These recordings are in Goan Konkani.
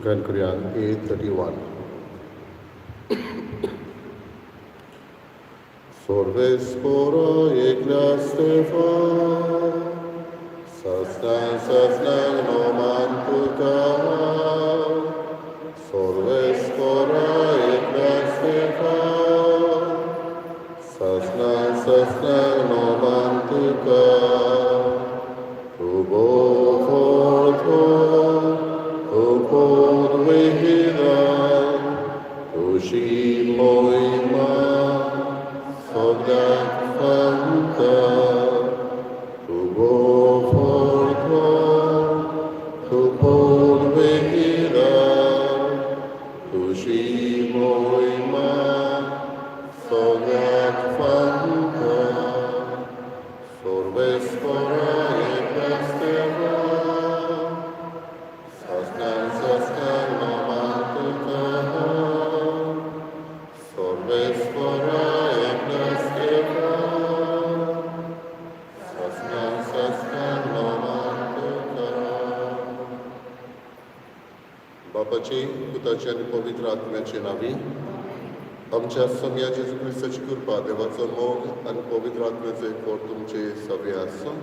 गायन करुया A 31. Sorvespora एकल्या स्तेफा, ससनां ससनां नोमान तुका. Sorvespora एकल्या स्तेफा, ससनां ससनां नोमान तुका. Tu forto, tu podwihidan, tu shimoima, sogdak fanta. Tu forto, tu podwihidan, tu shimoima, sogdak fanta. Sorvespora ekla stefa, sasnan sasnan noman tuka. Sorvespora ekla stefa, sasnan sasnan noman tuka. बापाची, पुताची आनी पवित्र आत्म्याची नावी. आमच्या सोम्या जेजू क्रिस्ताची कृपा, देवाचो मोग आनी पवित्र आत्म्याचो एकवट तुमचे सगळे आसूं.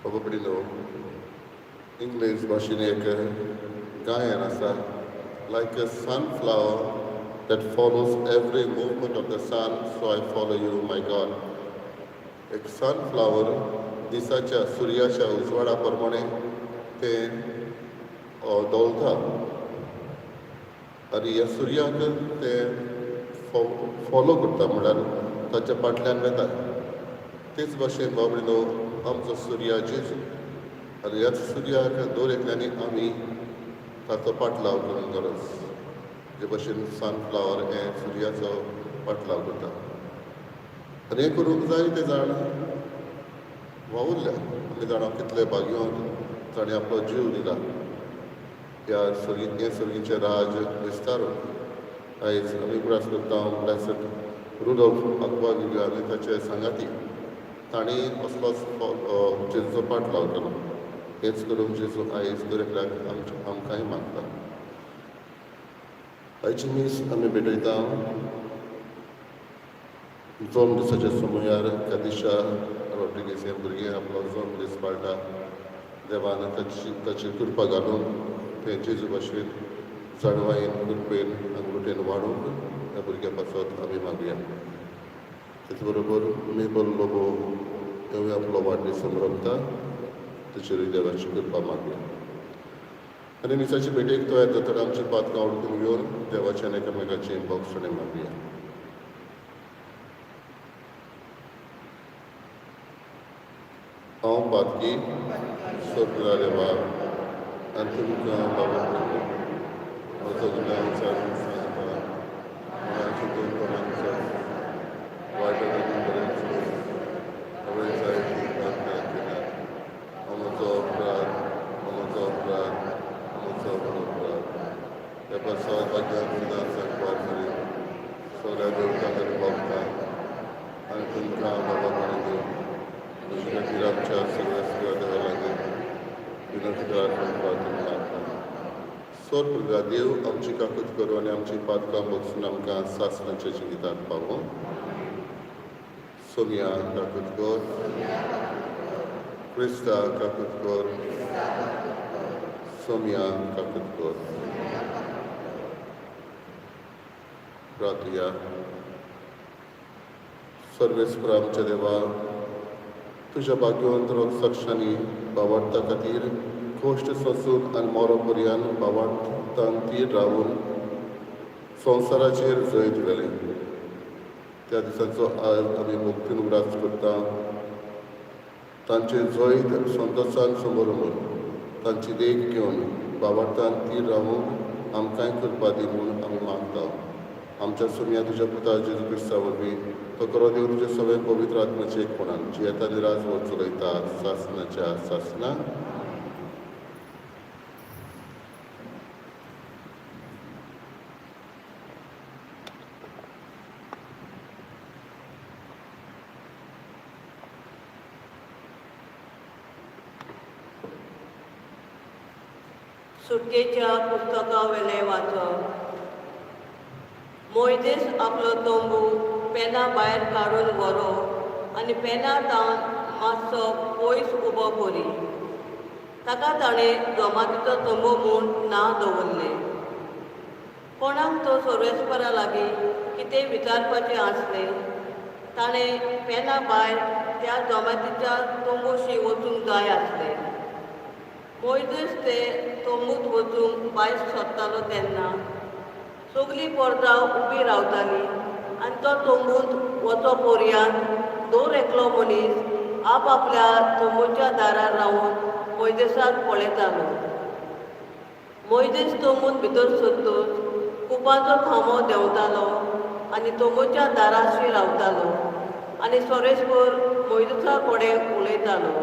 बाबा भयणीनो, इंग्लीश भाशेन एक गायन आसा, "Like a sunflower that follows every movement of the sun, so I follow you, my God." एक सनफ्लावर दिसाच्या सुर्याच्या उजवाडा प्रमाणे तें धोलता आनी ह्या सुर्याक तें फॉलो करता, म्हणल्यार ताच्या फाटल्यान वेता. तेच भाशेन बाबडीनो, आमचो सुर्या जेजू आनी ह्याच सुर्याक दर एकल्यांनी आमी ताचो पाटलाव करूंक गरज, जे भशेन सनफ्लावर हें सुर्याचो पाटलाव करता. आनी हें करूंक जाय ते जाण वावुरल्या. आमी जाणा कितले भाग्यवंत ताणें आपलो जीव दिला ह्या सर्गी हें सर्गीचें राज विस्तारून. आयज आमी उगडास करता ब्लेसड रुडोल्फ आक्वाविवा आनी ताचे सांगाती. तांणी असलोच जेजूचो पाटलाव केलो. हेच करूंक जेजू आयज दर एकल्याक आमकांय मागता. आयची मीस आमी भेटयता जल्म दिसाच्या समयार कादिशा रॉड्रिगीस हें भुरगें आपलो जल्म दीस पाळटा. देवान ताची कृपा घालून तें जेजू भाशेन जाणवायेन, कृपेन, आंगलोटेन वाडोवंक ह्या भुरग्या पासत आमी मागया. तेच बरोबर मेबल लोबो हेवूय आपलो वाडदीस संभ्रमता. ताचेरूय देवाची कृपा मागया. आनी मिसाची भेटेक तयार जातना आमची पातकां वळखून घेवन देवाच्या आनी एकामेकाची भोगसणें मागया. हांव पातकी सोदला देवा आनी तुमकां बाबा म्हजो गुन्यांव विचारून सांगता. मनाची कोणाचो वायट बरें हांवें जायतीं पातकां केल्यात. हो म्हजो अपराध, हो म्हजो अपराध, हो म्हजो व्हड अपराध. त्या पासत भाग्यान सदां सांगपाक करी, सगळ्या देवतांक आनी भक्तांक आनी तुमकां बाबा भयणीनो, म्हजे खातीर आमच्या सगळ्या सगळ्या देवा लागीं विनंती करात म्हूण प्रार्थना मागता. सोर देव आमची काकूत करूं आनी आमची पातकां भोगसून आमकां सासणाच्या जिवितांत पावों. सोमया, काकूत कर. क्रिस्ता, काकूत कर. सोमया, काकूत कर. प्रार्थुया. सर्वेस्पर आमच्या देवा, तुज्या भाग्यवंत रक्तसाक्षांनी भावार्था खातीर कश्ट सोंसून आनी मरो पर्यान भावार्थान थीर रावून संवसाराचेर जैत व्हेलें, त्या दिसाचो आज आमी भक्तीन उगडास करता. तांचें जैत संतोशान समोर तांची देख घेवन भावार्थान थीर रावूंक आमकांय कृपा दी म्हूण आमी मागता. आमच्या सोमया तुज्या पुता जेजू क्रिस्ता वरवीं, तो करो देव तुज्या सगळे पवित्र आत्म्याचे एकपणान जियेता आनी राजवट चलयता सासनाच्या सासना. सुटकेच्या पुस्तका वेलें वाचप. मोयजेस आपलो तंबू पेना भायर काडून व्हरो आनी पेना तावन मातसो पयस उबो करी. ताका ताणें जमातीचो तंबू म्हूण नांव दवरलें. कोणाक तो सर्वेस्परा लागीं कितें विचारपाचें आसलें ताणें पेना भायर त्या जमातीच्या तंबूशी वचूंक जाय आसलें. मोयजेस ते तंबूत वचूंक भायर सरतालो तेन्ना सगली पोरदां उबी रावताली आनी तो तंबूंत वचो पर्यंत दर एकलो मनीस आपआपल्या तंबूच्या दारार रावन मोयजेसाक पळयतालो. मोयजेस तंबूंत भितर सरतच कुपाचो खांबो देंवतालो आनी तंबूच्या दाराशी रावतालो आनी सोरेस्पर मोयजेसा कडेन उलयतालो.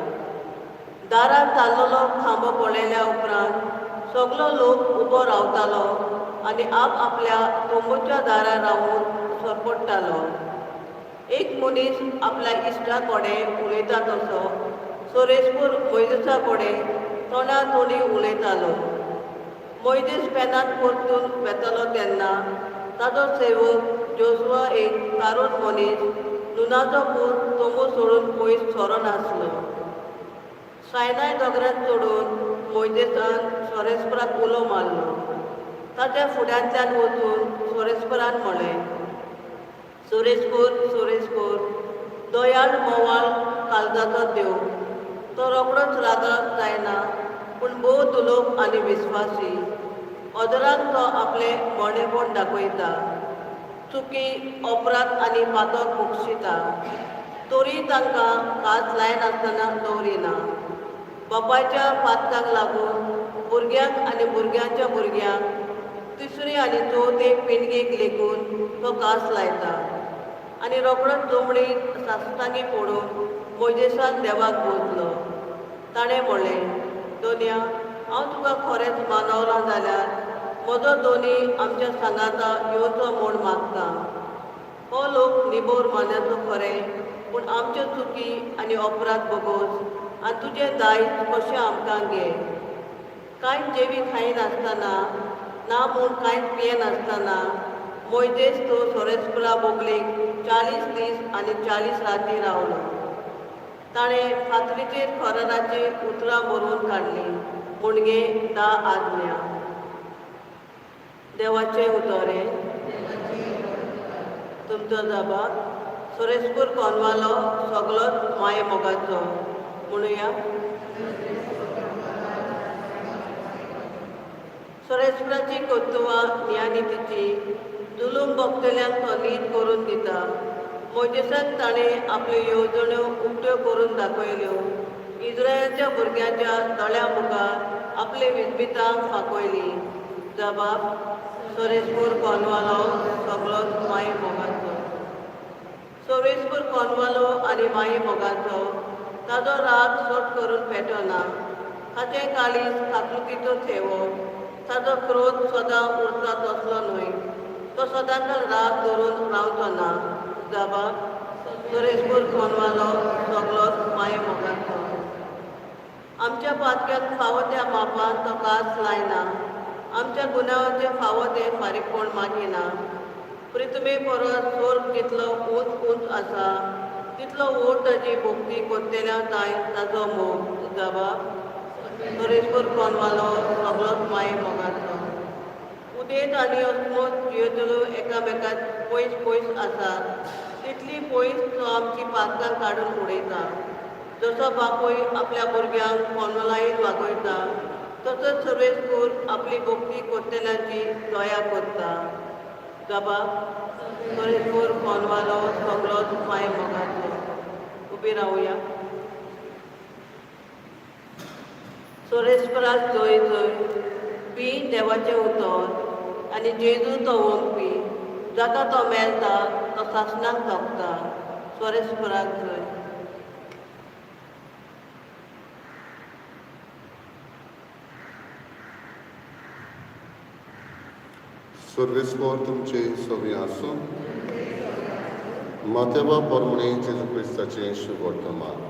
दारार ताल्लेलो खांबो पळयल्या उपरांत सगलो लोक उबो रावतालो आनी आपआपल्या तंबूच्या दारार रावून सरपडटालो. एक मनीस आपल्या इश्टा कडेन उलयता तसो सोरेस्पर मोयजेसा कडेन तोंडा तोंडी उलयतालो. मोयजेस पेनांत परतून वेतालो तेन्ना ताजो सेवक जोसवा एक तारूण मनीस नुनाचो पूत तंबू सोडून पयस सरोनासलो. सायनाय दोंगरार चडून मोयजेसान सोरेस्पराक उलो मारलो. ताच्या फुड्यांतल्यान वचून सोरेस्परान म्हळें, सोरेस्पर सोरेस्पर, दयाळ मोवाळ काळजाचो देव, तो रोखडोच रागाक जायना पूण भोव दुलोब आनी विस्वासी. अदरांक तो आपलें बरेपण दाखयता, चुकी अपराध आनी पातक बक्षिता, तरी तांकां कात लायनासतना दवरिना. बापायच्या पातकांक लागून भुरग्यांक आनी भुरग्यांच्या भुरग्यांक तिसरी आनी चवथे पिणगेक लेगून तो कास लायता. आनी रोखडोच जमणी साश्टांगी पडून मोयजेसान देवाक बोजलो. ताणें म्हणलें, दोनया, हांव तुका खरेंच मानवलां जाल्यार म्हजो दोनी आमच्या सांगाता येवचो म्हूण मागता. हो लोक निबोर मान्याचो खरें, पूण आमच्यो चुकी आनी अपराध बोगोस आनी तुजें दायज कशें आमकां घे. कांयच जेवी खायनासतना ना म्हूण कांयच पियेनासतना मोयजेस तो सोरेस्परा बोगलेक 40 दीस आनी 40 राती रावलो. ताणें फातरीचेर कराराचीं उतरां बरोवन काडलीं, म्हणजे 10 आज्ञा. देवाचें उतरें. तुमचो जबाब सोरेस्पूर कोनवालो सगलोच माये मोगाचो म्हणुया. सोरेस्पराची कर्तुवां न्यायनितीची जुलूम भोगतल्यांक तो नीत करून दिता. मोजेसाक ताणें आपल्यो येवजण्यो उक्त्यो करून दाखयल्यो. इस्रायलाच्या भुरग्यांच्या दोळ्यां मुखार आपली विजबितां फांकयलीं. जबाब सोरेस्पूर कोनवालो सगलोच माये मोगाचो. सोरेस्पूर कोनवालो आनी माये मोगाचो, ताजो राग सट करून पेटना. ताचें काळीज काकृतीचो थेवो. ताजो क्रोध सदां उरता तसलो न्हय, तो सदांच राग धरून रावचो ना. जबाब सोरेस्पूर कोनवालो सगलोच माये मोगाचो. आमच्या पातक्यांक फावो त्या मापान तो कास लायना. आमच्या गुन्यांवाचें फावो तें फारीकपण मागिना. पृथ्वी परस स्वर्ग जितलो उंच उंच आसा तितलो व्हड ताजी भक्ती करतल्या तांय ताजो मोग. जबाब सोरेस्पूर कोनवालो सगलोच माये मोगाचो. उदेंत आनी अस्मत जियेतल्यो एकामेकांत पयस पयस आसात तितली पयस तो आमची पातकां काडून उडयता. जसो बापूय आपल्या भुरग्यांक कोनोलायेन वागयता तसोच सर्वेस्पूर आपली भक्ती करतल्यांची दया करता. जबाब सोरेस्पूर कोनवालो सगलोच माये मोगाचो. उबी रावया. सोरेस्पराक जय जय. पी देवाचें उतर आनी जेजू तो वंगपी, जाका तो मेळटा तो सासणाक तोखता. सोरेस्पराक जय. सर्वेस्पर तुमचे सवी आसूं. मातेवा परमणे जेजू क्रिस्ताचें शुभवर्तमान.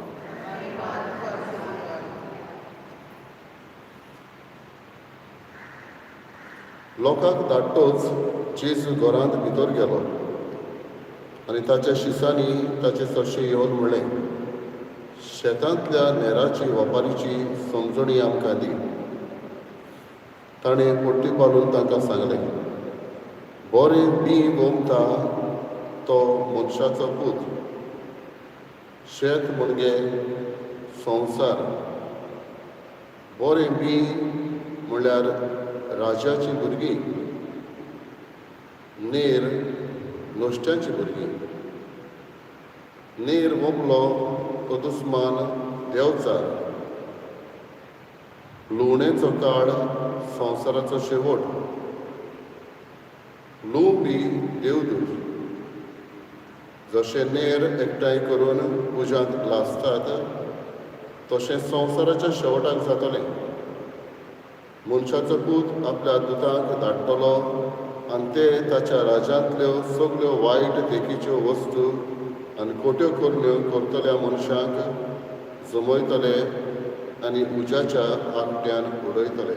लोकांक धाडटोच जेजू घरांत भितर गेलो आनी ताच्या शिसांनी ताचे सरशें येवन म्हणलें, शेतांतल्या नेराची वपारीची समजणी आमकां दी. ताणें पोट्टी पालून तांकां सांगलें, बरें बीं गोमता तो मनशाचो पूत. शेत म्हणजे संवसार. बरें बीं म्हणल्यार राजाचीं भुरगीं, नेर नुस्त्याचीं भुरगीं. नेर वोंपलो तो दुस्मान देंवचार. लुवणेचो काळ संवसाराचो शेवट. लुवपी देवदूत. जशें नेर एकठांय करून उज्यांत लासतात तशें संवसाराच्या शेवटाक जातलें. मनशाचो पूत आपल्या दुतांक धाडटलो आनी ते ताच्या राज्यांतल्यो सगल्यो वायट देखीच्यो वस्तू आनी खोट्यो करण्यो करतल्या मनशांक जमयतले आनी उज्याच्या आगट्यान उडयतले.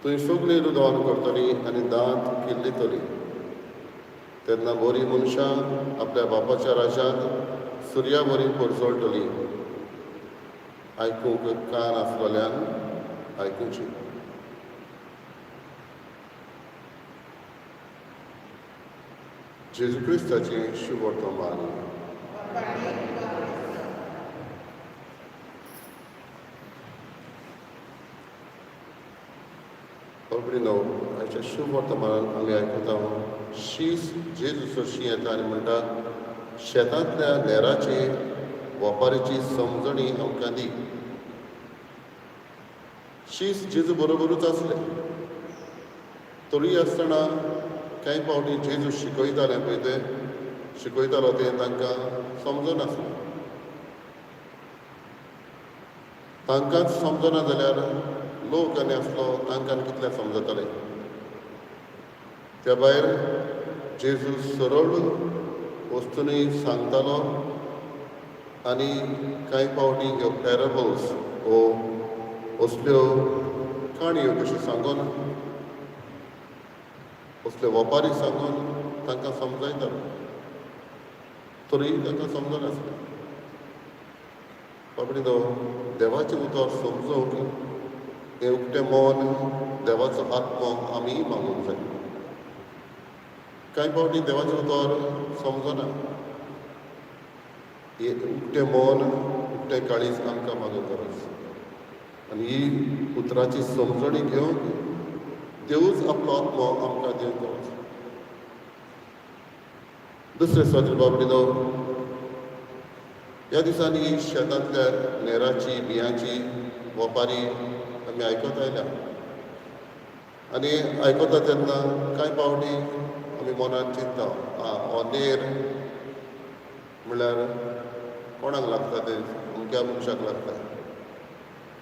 थंय सगळीं रुदोन करतलीं आनी दांत किल्लितलीं. तेन्ना बरीं मनशां आपल्या बापाच्या राज्यांत सुर्या बरी परजळटलीं. आयकूंक कान आसलेल्यान आयकुची. जेजू क्रिस्ताचें शुभवर्तमान. बाबडीनो, आयच्या शुभवर्तमानान आमी आयकता, शीस जेजू सरशी येता आनी म्हणटा, शेतांतल्या नेराची वपारीची समजणी आमकां दी. शीस जेजू बरोबरूच आसले तरी आसतना कांय फावटी जेजू शिकयताले पळय, तें शिकयतालो तें तांकां समजनासलें. तांकांच समजना जाल्यार लोक आनी आसलो तांकां कितलें समजतले. त्या भायर जेजू सरळ वस्तूंनी सांगतालो आनी कांय फावटी ह्यो पॅरबल्स वो असल्यो काणयो कश्यो सांगून, असल्यो वपारी सांगून तांकां समजायतालो, तरी तांकां समजनासलें. बाबडीनो, देवाचें उतर समजूंक हें उक्तें मन, देवाचो आत्मो आमी मागूंक जाय. कांय फावटी देवाचें उतर समजना, हें उक्तें मन, उक्तें काळीज आमकां मागूंक गरज. आनी ही उतराची समजणी घेवंक देवूच आपलो आत्मो आमकां दिवंक गरज. दुसरें सोदरे बाबडीनो, ह्या दिसांनी शेतांतल्या नेराची बियांची वपारी आमी आयकत आयल्या आनी आयकता तेन्ना कांय फावटी आमी मनान चिंतता, आं हो नेर म्हणल्यार कोणाक लागता तें, अमक्या मनशाक लागता.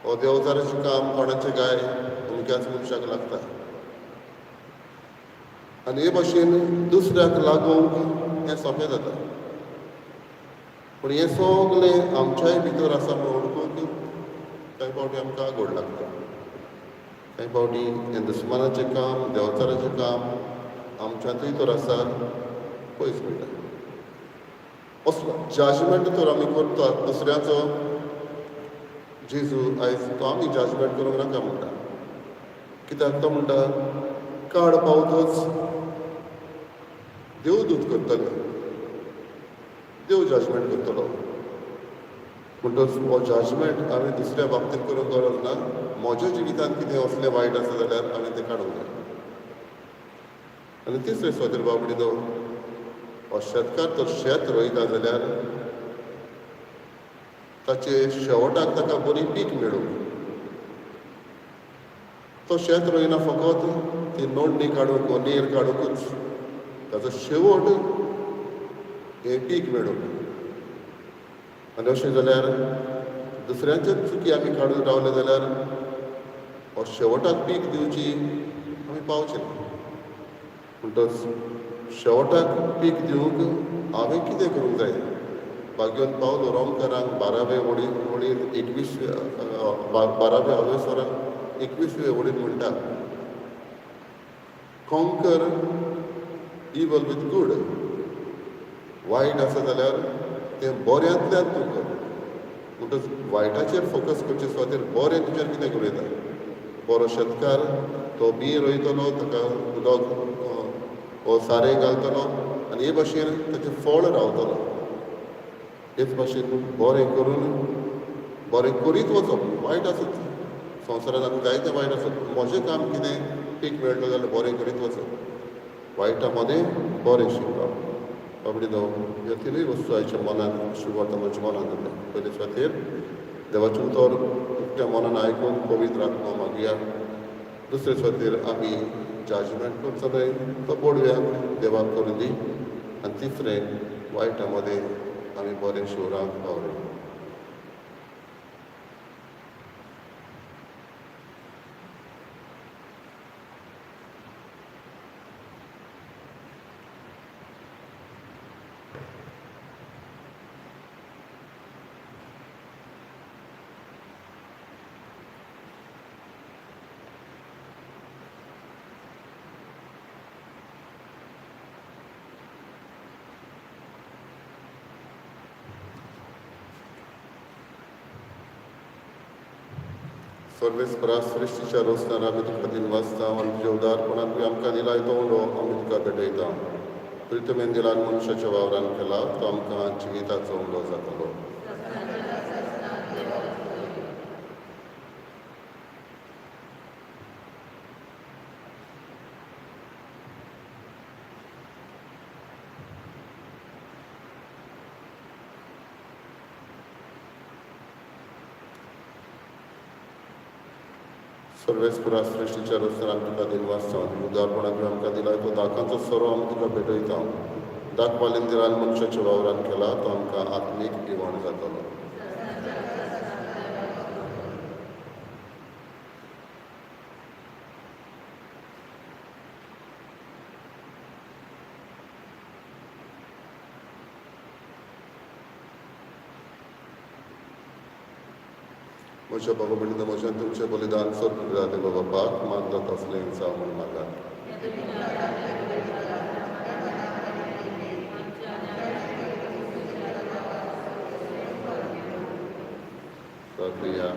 हो देवचाराचें काम कोणाचें काय, अमक्याच मनशाक लागता. आनी हे भाशेन दुसऱ्याक लागूंक हें सोंपें जाता. पूण हें सगलें आमच्याय भितर आसा म्हूण वळखूंक कांय फावटी आमकां गोड लागता. कांय फावटी हें दुस्मानाचें काम, देवचाराचें काम आमच्यांतूय तर आसा, पयस वयता. असलो जजमेंट तर आमी करतात दुसऱ्याचो, जेजू आयज तो आमी जजमेंट करूंक नाका म्हणटा. कित्याक तो म्हणटा, काड पावतच देवदूत करतले, देव जजमेंट करतलो. म्हणटच हो जजमेंट हांवें दुसऱ्या बाबतींत करूंक गरज ना. म्हज्या जिवितांत कितें असलें वायट आसा जाल्यार हांवें तें काडूंक जाय. आनी तिसरें सोदरे बाबडीनो, हो शेतकार तर शेत रोयता जाल्यार ताचे शेवटाक ताका बरी पीक मेळूंक, तो शेत रोयना फकत ती नोंदणी काडूंक वो नेर काडुंकूच, ताचो शेवट हें पीक मेळूंक. आनी अशें जाल्यार दुसऱ्यांच्यो चुकी आमी काडून रावले जाल्यार हो शेवटाक पीक दिवची आमी पावचे ना. म्हणटच शेवटाक पीक दिवंक हांवें कितें करूंक जाय? भाग्योन पावलो रोमकारांक बारावे वळींत एकवीस, बारावे अवेसराक 21वे वळींत म्हणटा, Conquer evil with good. वायट आसा जाल्यार तें बऱ्यांतल्यान तूं कर. म्हणटच वायटाचेर फोकस करचे सुवातेर बरें तुजेर कितें करूं येता. बरो शेतकार तो बीं रोयतलो, ताका उदक वो सारें घालतलो आनी हे भाशेन ताचें फळ रावतलो. हेच भाशेन बरें करून बरें करीत वचप. वायट आसत संवसारांत आमी जायतें वायट आसत, म्हजें काम कितें पीक मेळटलो जाल्यार बरें करीत वचप. वायटा मदें बरें शिकप. बाबडी न्हू ह्यो तिनूय वस्तू आयच्या मनान शिवता म्हज्या मनान जाता. पयले सुवातेर देवाचें उतर उकत्या मनान आयकून पवित्र आत्मा मागया. दुसरे सुवातेर आमी जजमेंट करचो न्हय, तो पळोवया देवाक करून दी. आनी तिसरें वायटा मदें आमी बरें शिवराक पावया. सर्वेस्परा सृश्टीच्या रोसणार आमी तुका दिनवासता आनी तुज्या उदारपणान तुवें आमकां दिलाय तो उंडो आमी तुका भेटयता. प्रितमेन दिलान मनशाच्या वावरान केला तो आमकां जिविताचो उंडो जातलो. सर्वेस्परा सृश्टीच्या रस्त्यार आमी तुका दिनवासता. उदारपणान तुवें आमकां दिलाय तो दाकांचो सोरो आमी तुका भेटयता. दाखवालीन दिलान मनशाच्या वावरान केला तो आमकां आत्मीक दिवण जातलो. म्हज्या बाबा भयणीनो, म्हज्या तुमचें बलिदान सर्ग देवा बापाक मान जाता असलें जावं म्हूण मागात. सगळ्या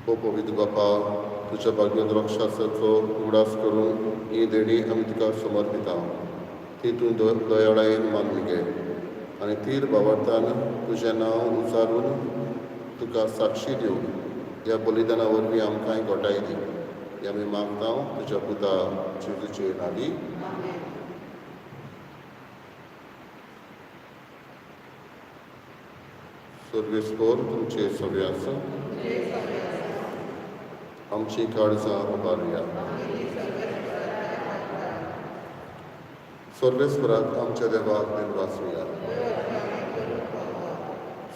ओ पवित्र बापा, तुज्या भाग्योन रक्षासाचो उगडास करून ही देणी आमी तुका समर्पिता. ती तूं दयाळायेन मानून घे आनी तीर बाबार्थान तुजें नांव उचारून तुका साक्षी दिवन ह्या बलिदाना वरवीं आमकांय गोटाय दी. हे आमी मागता तुज्या पुता जेजूचे नांवी. सर्वेस्पर तुमचे सगळे आसा. आमची काळजां उबारुया. सर्वेस्पराक आमच्या देवाक दिनवासुया.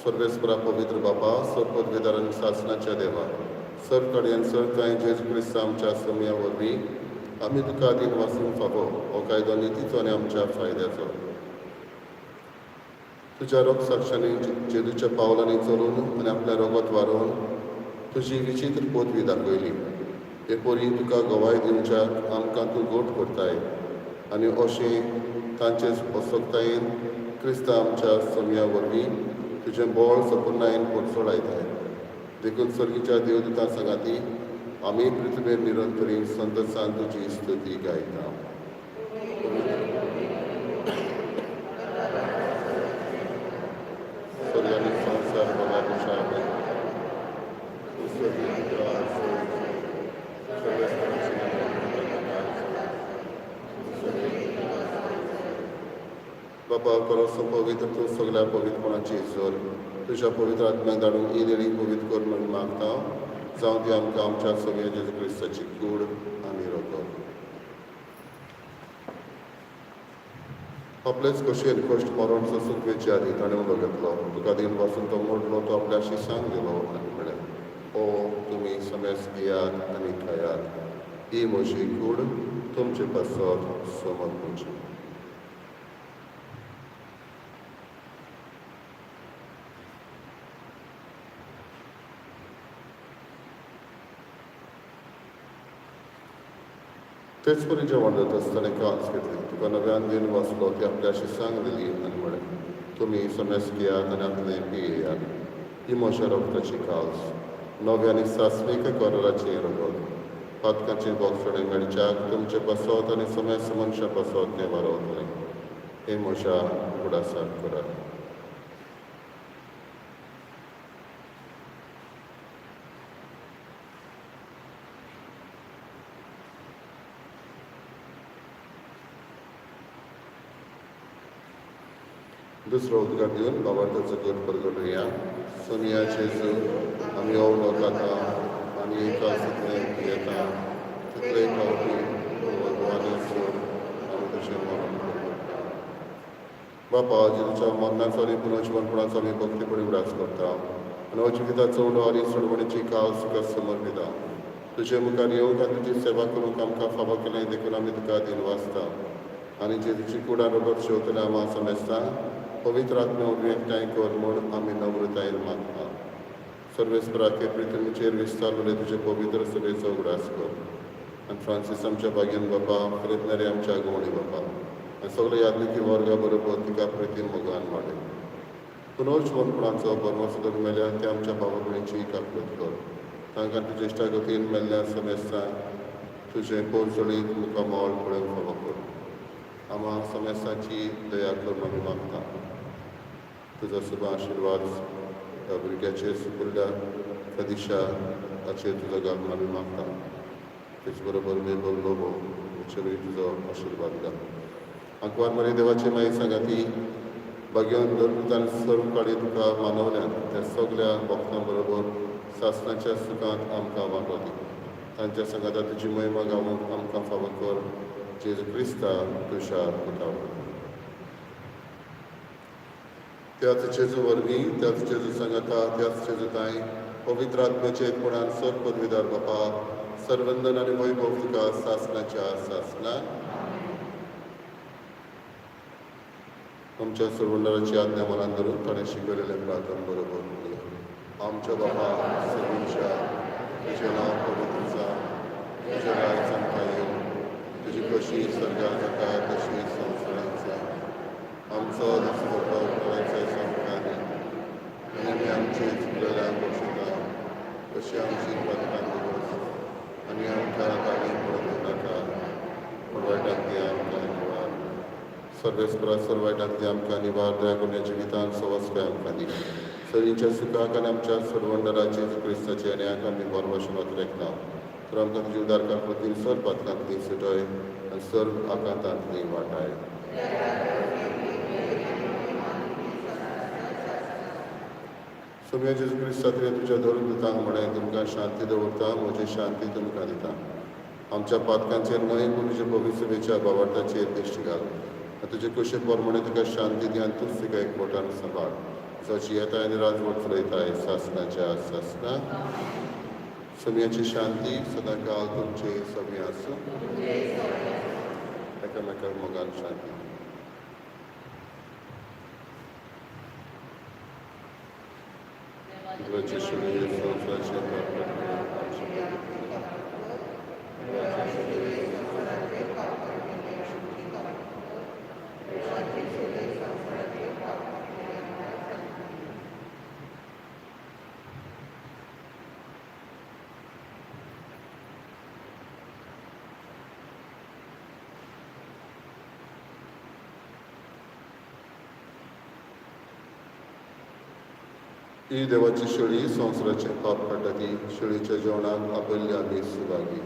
सर्वेस्परा पवित्र बापा, सर्व आनी सासणाच्या देवा, सर कडेन सर कांय जेजू क्रिस्त आमच्या समया वरवीं आमी तुका दिनवासूंक फावो. हो कायदो नितीचो आनी आमच्या फायद्याचो. तुज्या रोग साक्षांनी जेजूच्या पावलांनी चलून आनी आपल्या रोगत वारोवन तुजी विचित्र पदवी दाखयली. हे परी तुका गवाय दिवच्याक आमकां तूं गोट करताय आनी अशें तांचे असक्तायेन क्रिस्ता आमच्या समया वरवीं तुजें बळ सपुर्णायेन पोरसोळायताय. देखून सर्गीच्या देवदूतां सांगाती आमी पृथ्वेर निरंतरी संतसान तुजी स्तुती गायता. स्वर्ग संवसार बघा बाबा, करो पवित्र तूं सगळ्या पवित्रपणाची जोर तुज्या पवित्र आत्म्याक धाडून ही देणी पवित्र कर म्हूण मागता. जावं ती आमकां आमच्या सगळ्या जेजू क्रिस्ताची कूड आनी रोगत. आपलेच कशेन कश्ट मरण सोसूंक वेचे आदी ताणें उलो घेतलो. तुका दिन पासून तो मोडलो, तो आपल्या शिसांक दिलो आनी म्हळें, ओ तुमी समेस घेयात आनी खायात, ही म्हजी कूड तुमचे पासत समर्पणची. तेच परी जेवण जाता आसतना कास घेतली, तुका नव्यान दिन वाचलो, ती आपल्या शिसांक दिली आनी म्हळें, तुमी समेस घेयात आनी आतलें पियेयात. ही म्हज्या रगताची कास, नव्या आनी सासणीक कराराचें रगत. पातकाचें बोगसणें मेळच्याक तुमचे पासत आनी समेस मनशां पासत तें वारवतलें. हें म्हज्या उगडासाक करात. दुसरो उद्गार दिवन बाबार्थाचो गट परगटुया. सोनिया जेजू, आमी ओवलो खाता आनी एका तितलें पियेता तितले फावटी भगवान सोड आमी तुजें मरण परगट्टा. बापा, जेजूच्या मरणाचो आनी पुनर्जिवनपणाचो आमी भक्तीपणी उगडास करता आनी अजिविताचो उडो आनी सोडवणीची काल तुका समर्पिता. तुजे मुखार येवंक आनी तुजी सेवा करूंक आमकां फावो केलें देखून आमी तुका दिनवासता. आनी जेजूची कुडान रगत शेवतले आमा समेस्ता पवित्र आत्म्या वरवीं एकठांय कर म्हूण आमी नम्रतायेन मागता. सर्वेस्पराके पृथ्वीचेर विस्तारलेले तुजे पवित्र सभेचो उगडास कर. आनी फ्रांसीस आमच्या भाग्यान बापा, प्रेतनारे आमच्या गोवणी बापा आनी सगळे यादनिकी वर्गा बरोबर तिका प्रितीन मोगान वाडय. पुनर्जिवनपणाचो बरमसदक मेल्या ते आमच्या भावा भयणीची काकूत कर. तांकां तुजे इश्टागतीन मेल्ल्या समेस्ता तुजें पोरजळीत मुखामळ पळोवंक फावो कर. आमा समेस्ताची दया कर आमी मागता. तुजो शुभ आशिर्वाद ह्या भुरग्याचेर सुपुल्ल्या प्रदिशा हाचेर तुजो घालून आमी मागता. तेच बरोबर मेबल लोबो हाचेरूय तुजो आशिर्वाद घाल. आंकवार मरे देवाचे माई सांगाती भाग्यान धर्मतान सर्व काळी तुका मानवल्यान त्या सगल्या भक्तां बरोबर सासणाच्या सुखांत आमकां वांटो दी. तांच्या सांगाता तुजी महिमा गावूंक आमकां फावो कर. जेजू क्रिस्ता तुज्या पुता. त्याच जेजू वरवीं, त्याच जेजू सांगाता, त्याच जेजू तांय पवित्र आत्म्याचे एकपणान सर पदवीदार बापा, सर्वंदन आनी वैभव तुका सासणाच्या सासणा. आमच्या सर्वंडराची आज्ञा मनान धरून ताणें शिकयलेलें प्रार्थन बरोबर म्हणुया. आमच्या बापा सर्वींच्या, तुजें नांव पवित्र जावं, तुजें राज आमकां येवं, तुजी कशी स्वर्गात जाता तशी संवसारांत जावं. आमचो दिसपट्टो उपकाराचो आमकां दी आनी आमी आमचे चुकलेल्यांक बक्षिता तशी आमची पातकां दिवस आनी आमकां ताणी पडूं नाका, पूण वायटांतली आमकां निवार. सर्वेस्परा सर्व वायटांतली आमकां निवार. दया करून जिवितांत सवस्काय आमकां दी. सरींच्या सुखाक आनी आमच्या सर्वंडराचे क्रिस्ताचे आनी आमी बरवशनात रेखना तर आमकां तुजी उदार काकुळतीन सर पातकांतली सुटय आनी सर्व आकांतांतली वाटाय. सोम्या जेजू क्रिस्ता तुवें तुज्या धर्मदूतांक म्हळें, तुमकां शांती दवरता, म्हजी शांती तुमकां दिता. आमच्या पातकांचेर न्हय पूण तुज्या पवित्र सभेच्या भावार्थाचेर दिश्टी घाल आनी तुजे कुशे प्रमाणे तुका शांती दी आनी तूंच तिका एकवटान सांबाळ. जाची येताय आनी राजवट चलयताय सासणाच्या सासणा. सोम्याची शांती सदांकाल तुमचे सगळें आसूं. एकामेकाक मोगान शांती. देवाचे शिलुवे संवसाराचे पाप काडपी आमचे देवाचे शिलुवे संवसाराचे पाप ही देवाची शेळी संवसाराचें पाप काडटा ती शेळीच्या जेवणाक आपयल्ली आमी सुभागी.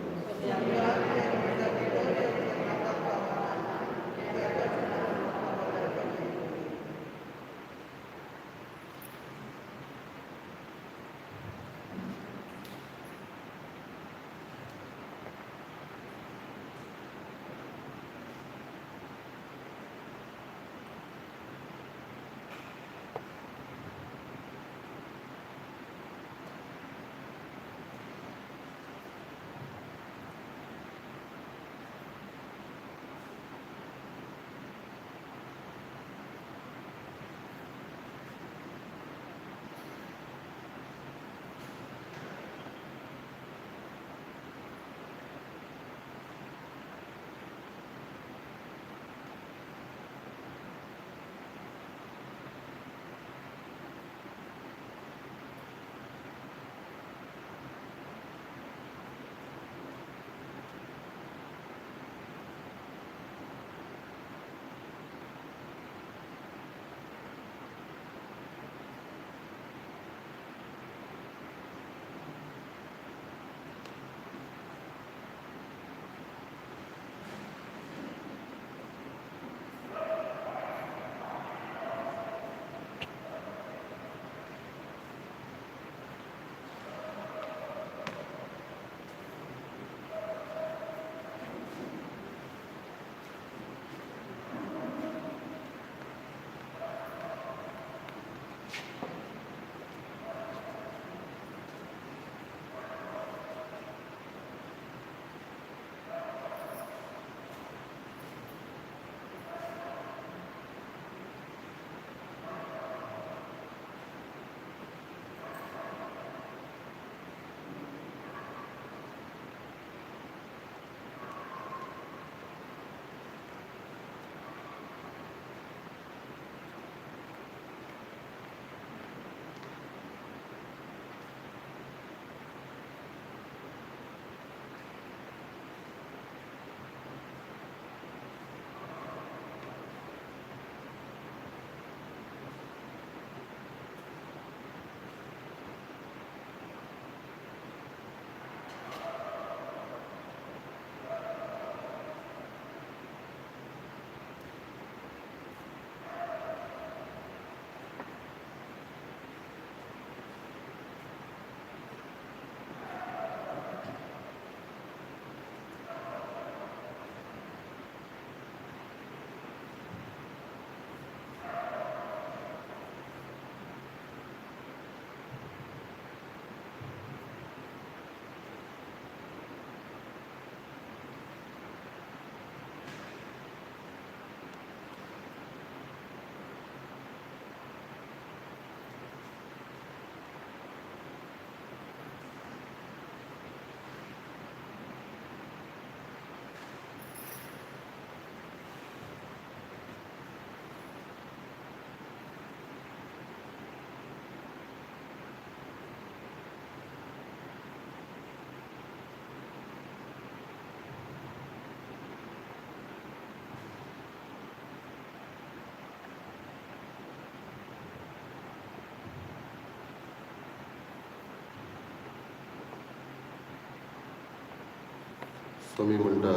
सोमी म्हणटा,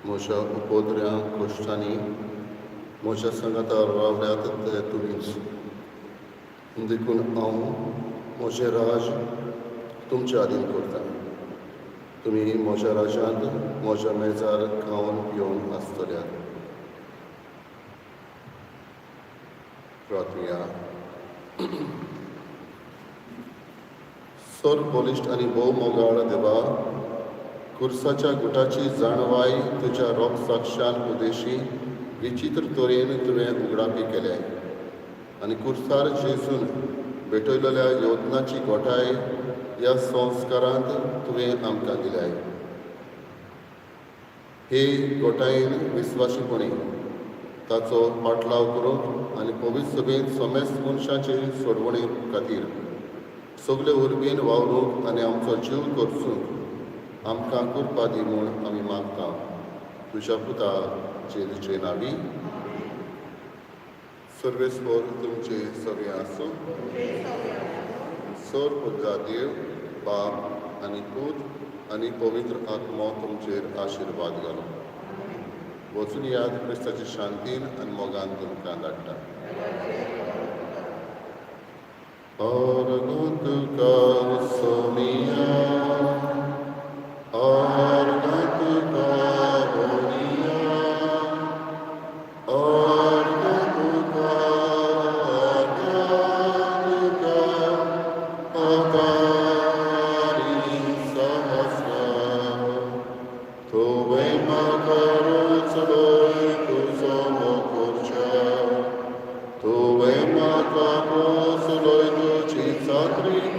म्हज्या उपद्र्या कश्टांनी म्हज्या सांगाता रावल्यात ते तुमीच, देखून हांव म्हजें राज तुमच्या आदीन करता. तुमी म्हज्या राज्यांत म्हज्या मेजार खावन पिवन आसतल्यात. प्रार्थुया. सर बलिश्ट आनी भोव मोगाळ देवा, खुर्साच्या गुटाची जाणवाय तुज्या रोग साक्षान उदेशी विचित्र तरेन तुवें उगडापी केले आनी खुर्सार जेजून भेटयलेल्या योजनाची गोठाय ह्या संस्कारांत तुवें आमकां दिल्याय. हे गोठायेन विस्वाशीपणी ताचो पाटलाव करूंक आनी पवित्र सभेंत समेस्त मनशाचे सोडवणे खातीर सगळे उर्बेन वावरूंक आनी आमचो जीव करचूंक आमकां कृपा दी म्हूण आमी मागता, तुज्या पुता जेजूचे नांवी. सर्वेस्पर तुमचे सगळे आसूं. सर पुजा देव बाप आनी पूत आनी पवित्र आत्मो तुमचेर आशिर्वाद घालूं. वचून याद, क्रिस्ताची शांतीन आनी मोगान तुमकां धाडटा. अर्गां तुका सोमिया, अर्गां तुका बोनिया, अर्गां तुका, अर्गां तुका अतारी सहस्र. तुवें म्हाका रोचलोय तुजो मोखोरच्या, तुवें म्हाका पोसलोय तुजी चाकरी.